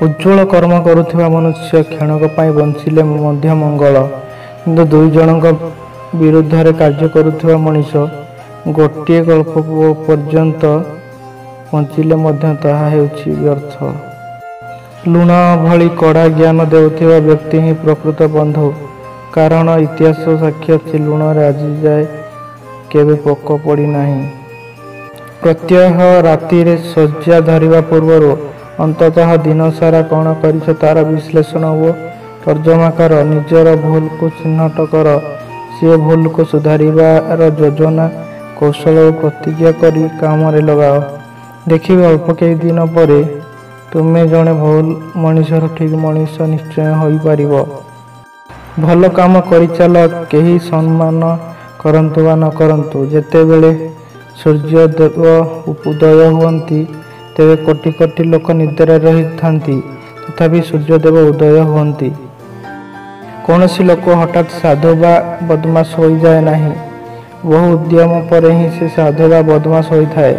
ଉଜ୍ଜ୍ୱଳ କର୍ମ କରୁଥିବା ମନୁଷ୍ୟ କ୍ଷଣକ ପାଇଁ ବଞ୍ଚିଲେ ମଧ୍ୟ ମଙ୍ଗଳ, କିନ୍ତୁ ଦୁଇଜଣଙ୍କ ବିରୁଦ୍ଧରେ କାର୍ଯ୍ୟ କରୁଥିବା ମଣିଷ ଗୋଟିଏ କଳ୍ପ ପର୍ଯ୍ୟନ୍ତ ବଞ୍ଚିଲେ ମଧ୍ୟ ତାହା ହେଉଛି ବ୍ୟର୍ଥ। ଲୁଣ ଭଳି କଡ଼ା ଜ୍ଞାନ ଦେଉଥିବା ବ୍ୟକ୍ତି ହିଁ ପ୍ରକୃତ ବନ୍ଧୁ, କାରଣ ଇତିହାସ ସାକ୍ଷୀ ଅଛି, ଲୁଣରେ ଆଜିଯାଏ କେବେ ପୋକ ପଡ଼ିନାହିଁ। ପ୍ରତ୍ୟହ ରାତିରେ ଶଯ୍ୟା ଧରିବା ପୂର୍ବରୁ ଅନ୍ତତଃ ଦିନସାରା କ'ଣ କରିଛ ତା'ର ବିଶ୍ଳେଷଣ ଓ ତର୍ଜମା କର। ନିଜର ଭୁଲକୁ ଚିହ୍ନଟ କର। ସେ ଭୁଲକୁ ସୁଧାରିବାର ଯୋଜନା, କୌଶଳ ଓ ପ୍ରତିଜ୍ଞା କରି କାମରେ ଲଗାଅ। ଦେଖିବ, ଅଳ୍ପ କେଇଦିନ ପରେ ତୁମେ ଜଣେ ଭୁଲ ମଣିଷରୁ ଠିକ୍ ମଣିଷ ନିଶ୍ଚୟ ହୋଇପାରିବ। ଭଲ କାମ କରିଚାଲ, କେହି ସମ୍ମାନ କରନ୍ତୁ ବା ନ କରନ୍ତୁ। ଯେତେବେଳେ ସୂର୍ଯ୍ୟଦେବ ଉଦୟ ହୁଅନ୍ତି, ତେବେ କୋଟି କୋଟି ଲୋକ ନିଦ୍ରାରେ ରହିଥାନ୍ତି, ତଥାପି ସୂର୍ଯ୍ୟଦେବ ଉଦୟ ହୁଅନ୍ତି। କୌଣସି ଲୋକ ହଠାତ୍ ସାଧୁ ବା ବଦମାସ ହୋଇଯାଏ ନାହିଁ। ବହୁ ଉଦ୍ୟମ ପରେ ହିଁ ସେ ସାଧୁ ବା ବଦମାସ ହୋଇଥାଏ।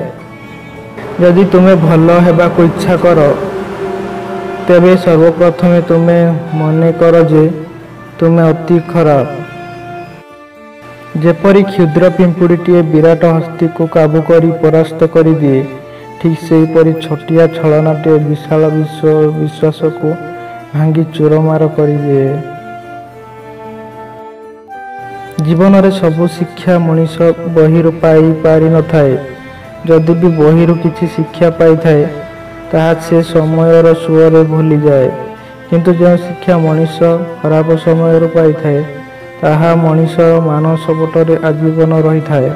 ଯଦି ତୁମେ ଭଲ ହେବାକୁ ଇଚ୍ଛା କର, ତେବେ ସର୍ବପ୍ରଥମେ ତୁମେ ମନେକର ଯେ ତୁମେ ଅତି ଖରାପ। ଯେପରି କ୍ଷୁଦ୍ର ପିମ୍ପୁଡ଼ିଟିଏ ବିରାଟ ହସ୍ତୀକୁ କାବୁ କରି ପରାସ୍ତ କରିଦିଏ, ଠିକ୍ ସେହିପରି ଛୋଟିଆ ଛଳନାଟିଏ ବିଶାଳ ବିଶ୍ୱାସକୁ ଭାଙ୍ଗି ଚୁରମାର କରିଦିଏ। ଜୀବନରେ ସବୁ ଶିକ୍ଷା ମଣିଷ ବହିରୁ ପାଇପାରି ନଥାଏ। ଯଦି ବି ବହିରୁ କିଛି ଶିକ୍ଷା ପାଇଥାଏ, ତାହା ସେ ସମୟର ସୁଅରେ ଭୁଲିଯାଏ। କିନ୍ତୁ ଯେଉଁ ଶିକ୍ଷା ମଣିଷ ଖରାପ ସମୟରୁ ପାଇଥାଏ, ତାହା ମଣିଷର ମାନସପଟରେ ଆଜୀବନ ରହିଥାଏ।